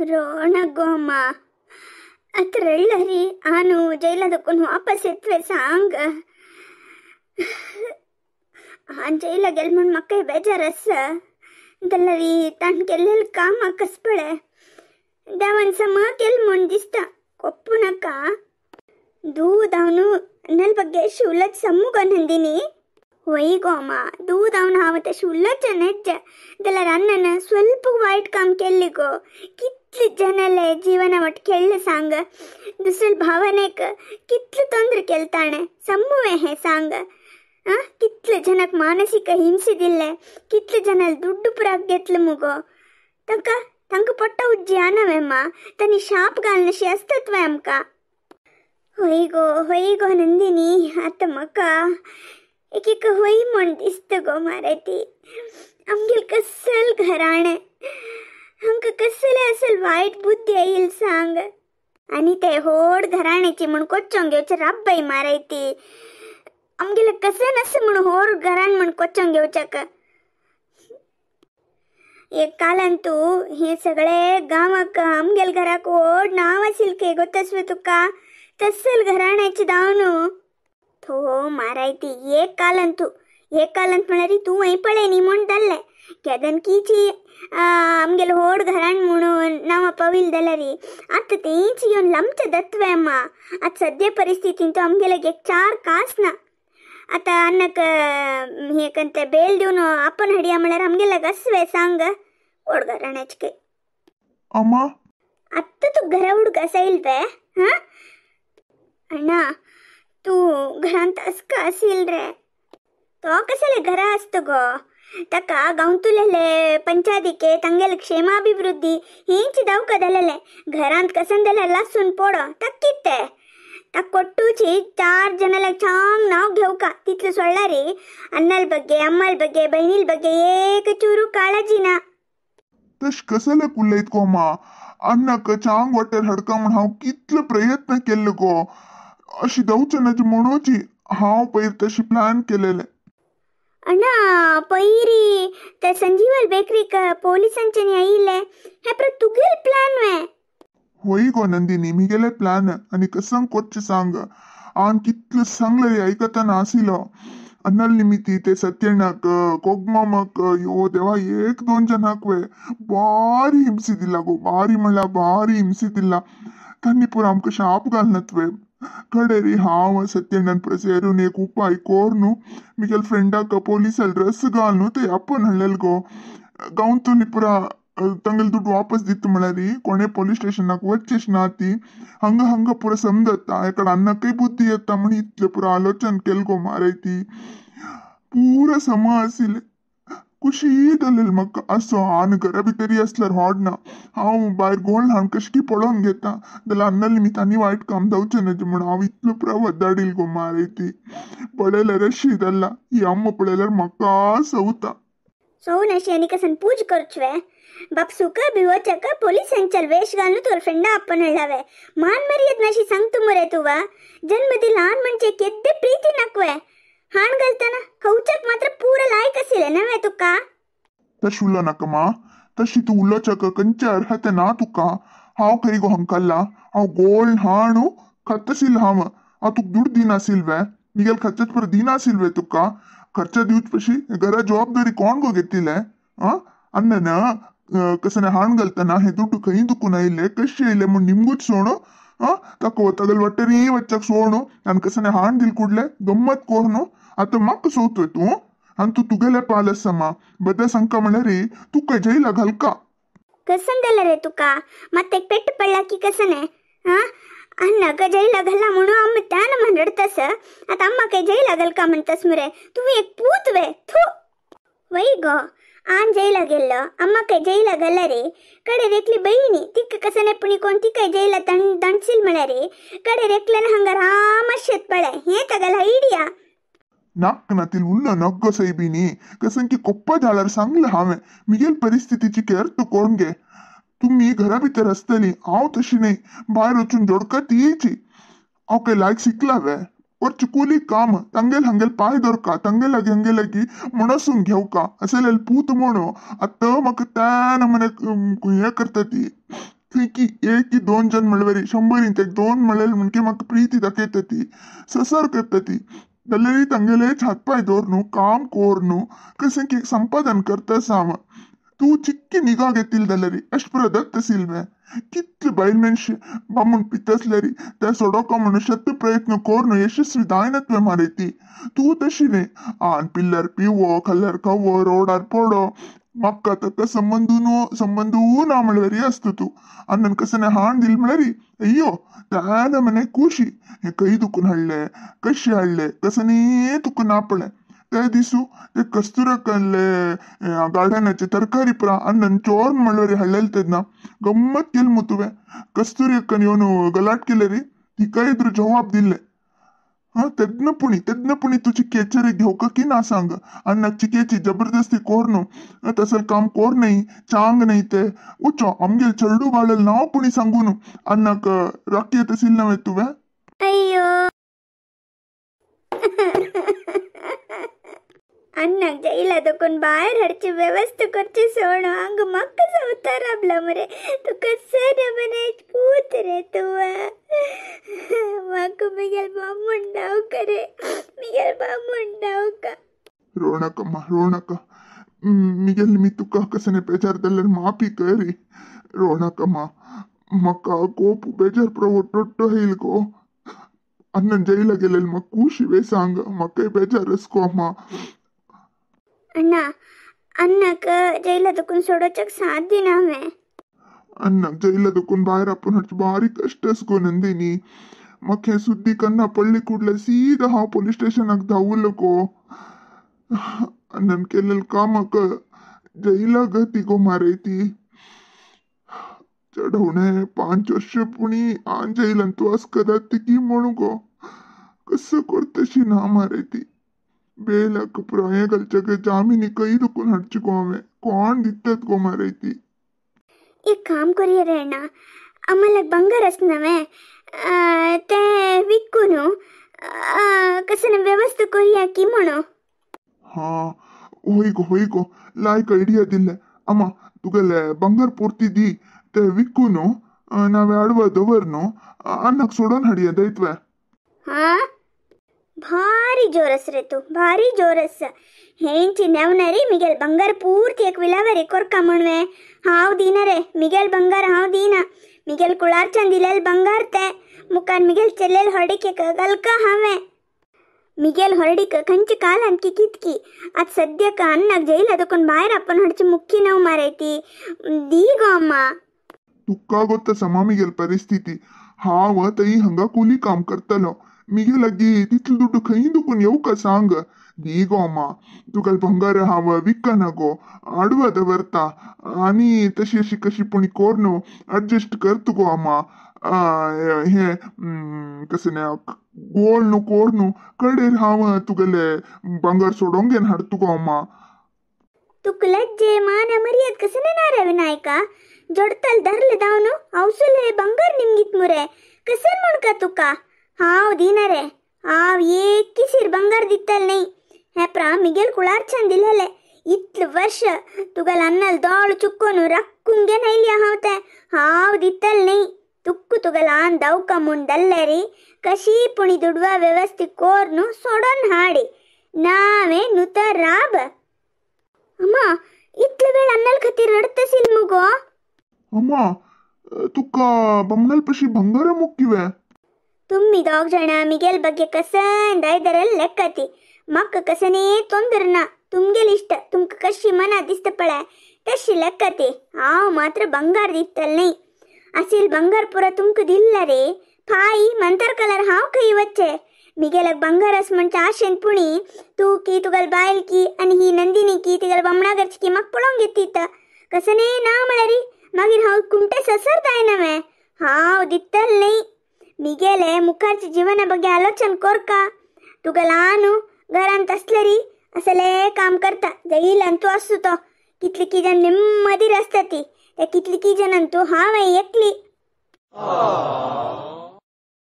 ರೋಣ ಗೋಮ್ಮ ಅತ್ರ ರಳ್ಳರಿ ಆನು ಜೈಲದಕ್ಕೊಂದು ವಾಪಸ್ ಎತ್ತುವೆ ಸಾಂಗ್. ಆನ್ ಜೈಲ ಗೆಲ್ಮುಂಡ್ ಮಕ್ಕಳ ಬೇಜಾರಸ್ಸ ದಲ್ಲರಿ ತನ್ ಕೆಲ್ಲೆಲ್ ಕಾಮ ಕಸ್ಪಳೆ ದಾವನ್ ಸಮ ಕೆಲ್ ದಿಸ್ತ ಕೊಪ್ಪುನಕ್ಕ ದೂದವನು ಅನ್ನಲ್ ಬಗ್ಗೆ ಶುಲತ್ ಸಮ್ಮುಗ ನಂದಿನಿ ಒಯ್ಗೋಮ ದೂದವನ ಆವತ್ತ ಶುಲಚ ನೆಜ್ಜ ದಲ್ಲರ ಅನ್ನನ ಸ್ವಲ್ಪ ವೈಟ್ ಕಾಮ್ ಕೆಲ್ಲಿಗೋ ಕಿತ್ಲು ಜನಲೆ ಜೀವನ ಒಟ್ಟು ಕೆಳ್ಳ ಸಾಂಗ ದುಸಲ್ ಭಾವನೆಕ್ ಕಿತ್ಲು ತೊಂದ್ರೆ ಕೆಲ್ತಾಣೆ ಸಮ್ಮುವೆ ಹೇ ಸಾಂಗ. ಕಿತ್ಲು ಜನಕ್ಕೆ ಮಾನಸಿಕ ಹಿಂಸೆದಿಲ್ಲ ಕಿತ್ಲು ಜನಲ್ ದುಡ್ಡು ಪುರ ಗೆತ್ಲು ಮುಗೋ ತನಕ ತಂಕ ಪೊಟ್ಟ ಉಜ್ಜಿ ಆನವೆಮ್ಮ ತನಿ ಶಾಪ್ ಗಾಲ್ನ ಶಸ್ತತ್ವ ಅಮ್ಕ. ಹೊಯ್ಗೋ ಹೊಯ್ಗೋ ನಂದಿನಿ ಅತ್ತ ಮಕ್ಕ ಏಕೇಕ ಹೊಯ್ म्हण दिसत गो मारायती आमगेल कसल घराणे हांकां कसले असल वायट बुद्धी येईल सांग. आनी ते होड घराण्याची म्हण कोच्चोंग घेवचे राब्बाई मारायती आमगेले कसे नस म्हण होड घराण म्हण कोच्चोंग घेवच्याक. एक कालांतू हे सगळे गांवाक आमगेल घराक व्हड नांव आशिल्लें के गोतस्वे तुका तसल घराण्याची दावनू थो मारायती. एक कालंतू एक कालंत म्हळ्यार तूं वंय पळय न्ही म्हूण जाल्लें केदन कीची आमगेले होड घराण म्हणून नांव पवील जाल्यारी आतां तेंच घेवन लांबचें दत्वे अम्मा. आतां सद्या परिस्थितीन तूं आमगेले एक चार कास ना. आतां अन्नक हें कंते बेल दिवन आपण हाडया म्हळ्यार आमगेले कसवे सांग व्हड घराण्याचे. अम्मा आत्तां तूं घरा उडका सायल वे हां अण्णा तूं घरांत असका आसील रे तो कसले घरा आसतो गो ताका गांवतुलेले पंचादिके तांगेले क्षेमाभिवृद्धी हेंच दावका जालेले घरांत कसन जाल्यार लासून पोडो ताका कितें ताका कोट्टूची चार जनाला छांग नांव घेवका तितले सोडला रे अन्नाल ಬಗ್ಗೆ अम्माल ಬಗ್ಗೆ बहिणील ಬಗ್ಗೆ एक चूरू काळजी ना. तश कसले उलयत गो मा अन्नाक चांग वाटेर हाडका म्हण हांव कितले प्रयत्न केल्ले गो अशी दवचे नज म्हणूची हांव पयर तशी प्लॅन केलेले. अण्णा पयरी ते संजीवल बेकरीक पोलिसांच्यानी आयिल्ले हे परत तुगेल प्लॅन वे. होय गो नंदिनी मिगेले प्लॅन आनी कसंग कोरचें सांग हांव कितले सांगले आयकतना आशिल्लो अन्नल निमिती ते सत्यण्णाक कोगमामाक यो देवा एक दोन जनाक वे भारी हिंसी दिला गो भारी म्हणल्यार भारी हिंसी दिला तांणी पुरो आमकां शाप घालनात वे. कडेरी हांव सत्यण्णान पुरो सेरून एक उपाय कोर न्हू मिगेल फ्रेंडाक पोलिसाल ड्रेस घाल न्हू ते आपोवन हाडलेले गो गांवतुनी पुरा तांगेले दुड्ड वापस दिता म्हळ्यार कोणे पोलीस स्टेशनाक वचचेश ना ती हांगा हांगा पुरो समजता एकडे अन्नाकय बुद्धी येता म्हण इतलें पुरो आलोचन केलें गो मारायती पुरो समा आशिल्लें खुशी जालेली म्हाका. असो आनी घरा भितरी आसल्यार होडना हांव भायर गोळ ल्हान कशकी पळोवन घेता जाल्यार अन्ना निमित्तांनी वायट काम जावचें न्हय म्हूण हांव इतलो पुरो वदाडील गो मारायती पळयल्यार अशी जाल्ला ही अम्मा पळयल्यार म्हाका सवता. सो नशी आनी कसन पूज करचवे बाप सुका बिवोचक पोलिसांचल वेश घालून तुला फ्रेंडा आपण हाडलावे मान मर्याद नशी सांगतो मुरे तुवा जन्म दिला म्हणजे केद्दे प्रीती नकवे हाण घालताना खवचक मात्र पुरा लायक आशिल्लें नव्हे तुका. तशी उलो नाका मा तशी तूं उलोवच्याक खंयचे अर्हता ना तुका. हांव खंय गो हंकल्ला हांव गोल हाणू खतशील हांव हांव तुका दुड दिनाशिल्ले वे मिगेल खर्चाच पुरो दिनाशिल्ले तुका खर्च दिवचे पशी घरा जबाबदारी कोण गो घेतिले आं अन्नन कसने हाण घालतना हे दुड्ड खंय दुखून आयले कशे आयले म्हूण निमगूच सोणू आं ताका तागेले वाटेर वच्चाक सोणू आनी कसने हाण दिल कुडले गम्मत कोर न्हू आतां म्हाका सोवतोय तूं आनी तूं तुगेले पाल आसा मा बद्या सांगका म्हळ्यार तुका जैला घालका. कसन जालें रे तुका मात एक पेट पडला की कसने हां अन्नाक जैला घालला म्हणून आमी त्यान म्हण रडतस आतां अम्माक जैला घालका म्हणतस मुरे तूं एक पूत वे थू. वय गो आन जैला गेल्लो अम्माक जैला घाला रे कडे रेकली बहिणी तिका कसने पुणी कोण तिका जैला दणशील म्हळ्यार कडे रेकल्यान हांगा रामाशेत पळय हें तागेलो आयडिया. नाक नातील उल्लो नग्गो सैबिनी कसं की कोप्पा जाल्यार सांगलें हांवें मिगेल परिस्थितीची केर्त कोण गे तुमी घरा भितर आसतली हांव तशी न्हय भायर वचून जोडका तीची हांव काय लायक शिकला वे कोरचे कुली काम तांगेल हांगेल पांय दवरका तांगेल लागीं हांगे लागीं म्हणसून घेवका असेल पूत म्हणू आतां म्हाका त्या नमुने हें करता ती खंय की एक की दोन जन म्हणल्यार 100 एक दोन म्हणल्यार म्हणकी म्हाका प्रिती दाखयता ती ससर करता ती जाल्यार तांगेले हात पांय दवर न्हू काम कोर न्हू कशें की संपादन करता हांव तूं चिक्की निगा घेतील जाल्यार अशें पुरो दत्त सिल्वे कितले बायल मनशी बामूण पितासल्यारी त्या सोडोका म्हणून शत प्रयत्न कोर न्हू यशस्वी जायना तुवें मारयती तूं तशी न्ही आन पिल्ल्यार पिवो खाल्ल्यार खावो रोडार पडो म्हाका ताका संबंदू ना म्हणल्यार आसता तूं आनी कसं हाण दिल म्हळ्यार अय्यो त्या मने खुशी हे खंय दुखून हाडले कशें हाडले कसं तुका ना पळय त्या दिसू ते कस्तुरकल्ले गार्डनाचे तरकारी पुरा आनी चोर म्हणल्यार हाडलेले तेन्ना गम्मत केली मु तुवें कस्तुरी अक्कन येवन गलाट केले रे तिका एदरू जवाब दिल्ले हां तेन्ना पुणी तुजी केचरी घेवका की ना सांग आनी चिकेची जबरदस्ती कोर न्हू तसले काम कोर न्ही चांग न्ही ते उचो आमगेल चेडू बाळेल नांव पुणी सांगू न्हू अन्नाक राखी तसील न्हय तुवें. अय्यो अन्नाक जैला दोकून भायर हाडची व्यवस्था करची सोड हांगा म्हाका संवसार राबला मरे तुका सर मरे पूत रे तुवें म्हाका मिगेल बामूण दावका रे मिगेल बामूण दावका. रोणकम्मा रोणका मिगेल मी तुका कसने बेजार जाल्यार माफी करी रोणकम्मा म्हाका कोप बेजार पुरो ಒಟ್ಟೊಟ್ಟು येयल गो अण्णन जैला गेलेल म्हाका खुशी वे सांग म्हाकाय बेजार गो अम्मा. ಅಣ್ಣ ಅನ್ನಕ್ಕ ಜೈಲ ದಕ್ಕून सोडोवच्याक साथ दिना हांवें. अन्नाक जैला दुखून भायर आपोवन हाडचें बारीक कश्ट गो नंदिनी म्हाका हें सुद्दी कन्ना पडली कुडले सीधा हांव पोलीस स्टेशनाक धांवलो गो अण्णान केलेलें कामाक जैला गती गो मारयती चडवणे 5 वर्ष पुणी आन जैलान तूं आसकदात की म्हणू गो कसो करतशी ना मारयती बेलाक पुरो हें घालच्या जामिनी खंय दुखून हाडची गो हांवें कोण दितात गो मारयती. एक काम करूया रे अण्णा आम्हाला ಬಂಗಾರ नव्हे ते विकून कसं व्यवस्था करूया की म्हणू. हां होय गो होय गो लायक आयडिया दिले अम्मा तुगेले ಬಂಗಾರ ಪೂರ್ತಿ दी ते विकून नावे आडवा दवर न्हू अन्नाक सोडून हाडया दैत्वे. हां भारी जोरस रे तू भारी जोरस हेंची नेवनरी मिगेल ಬಂಗಾರ ಪೂರ್ತಿ एक ವಿಲಾವರಿ ಕೊರ್ಕ म्हणवे हांव दिना रे मिगेल ಬಂಗಾರ हांव दिना मिगेल कुळारच्यान दिलेल ಬಂಗಾರ ते मुखार मिगेल चेल्लेल हरडीक गलका हांवें मिगेल हरडीक खंयचे काल आणखी कितकी आज सद्याक अन्नाक जैला दुखून भायर आपोवन हाडची मुख्य नव मारयती दी गो अम्मा. तुका गोत्ता मिगेल परिस्थिती हांव तई हांगा कुली काम करतलो मिगे लागीं तितलो दुड्डू खंय दुखून येवका सांग दी गो अम्मा तुका ಬಂಗಾರ हांव विकना गो आडवा दवरता आनी तशी अशी कशी पुणी कोर न्हू एडजस्ट कर तुगो अम्मा हें कशें गोल न्हू कोर न्हू कडेर हांव तुगेले ಬಂगार सोडोवंक घेवन हाडटा तुगो अम्मा. तुका लज्जे मान मर्याद कसं ना रे विनायका जोडताल धरले धांवन हांवसुले ಬಂಗಾರ निमगीत मुरे कसं म्हणका तुका हांव दिना रे हांव एक किसीर ಬಂಗಾರ दितल न्ही हें प्रा मिगेल कुळारच्यान दिलेले इतले वर्ष तुगेल अन्नाल दोळ चुकोन रक्कून घेवन आयली हांव तें हांव दितल न्ही तुक्क तुगेल आन दावका म्हूण दल्ले रे कशी पुणी दुडवा व्यवस्थित कोर न्हू सोडोन हाडी नावे नुतर राब. अम्मा इतले वेळ अन्नाल खातीर रडतसील मुगो. अम्मा तुका बमणाल पशी ಬಂಗಾರ मुक्किवे. तुम्ही दोग जण मिगेल ಬಗ್ಗೆ कसंद ಐದರಲ್ಲಿ ಲೆಕ್ಕತಿ ಮಕ್ಕ ಕಸನೇ ತೊಂದರನ तुमगेल इष्ट तुमका कशी मना दिसता पळय तशी ಲೆಕ್ಕತಿ हांव मात्र ಬಂಗಾರ दितल न्ही असील ಬಂಗಾರ पुरा तुमकां दिल्ला रे फाई मंतर कलर हांव खंय वच्चे मिगेलाक ಬಂಗಾರ अस म्हणच्या आशेन पुणी तूं की तुगेल बायल की आनी ही नंदिनी की तुगेल बामणा घरची की म्हाका पळोवंक घेतीत कसने ना म्हळ्यार मागीर हांव कुमटे ससर जायना वे हांव दितल न्ही मिगेले मुखारच्या जीवना ಬಗ್ಗೆ आलोचन कोरका तुका ल्हान घरांत असले असले काम करता जैलान तूं आसू तो कितली की जण निम्मदीर आसता ती त्या कितली की जणान तूं हांवें एकली.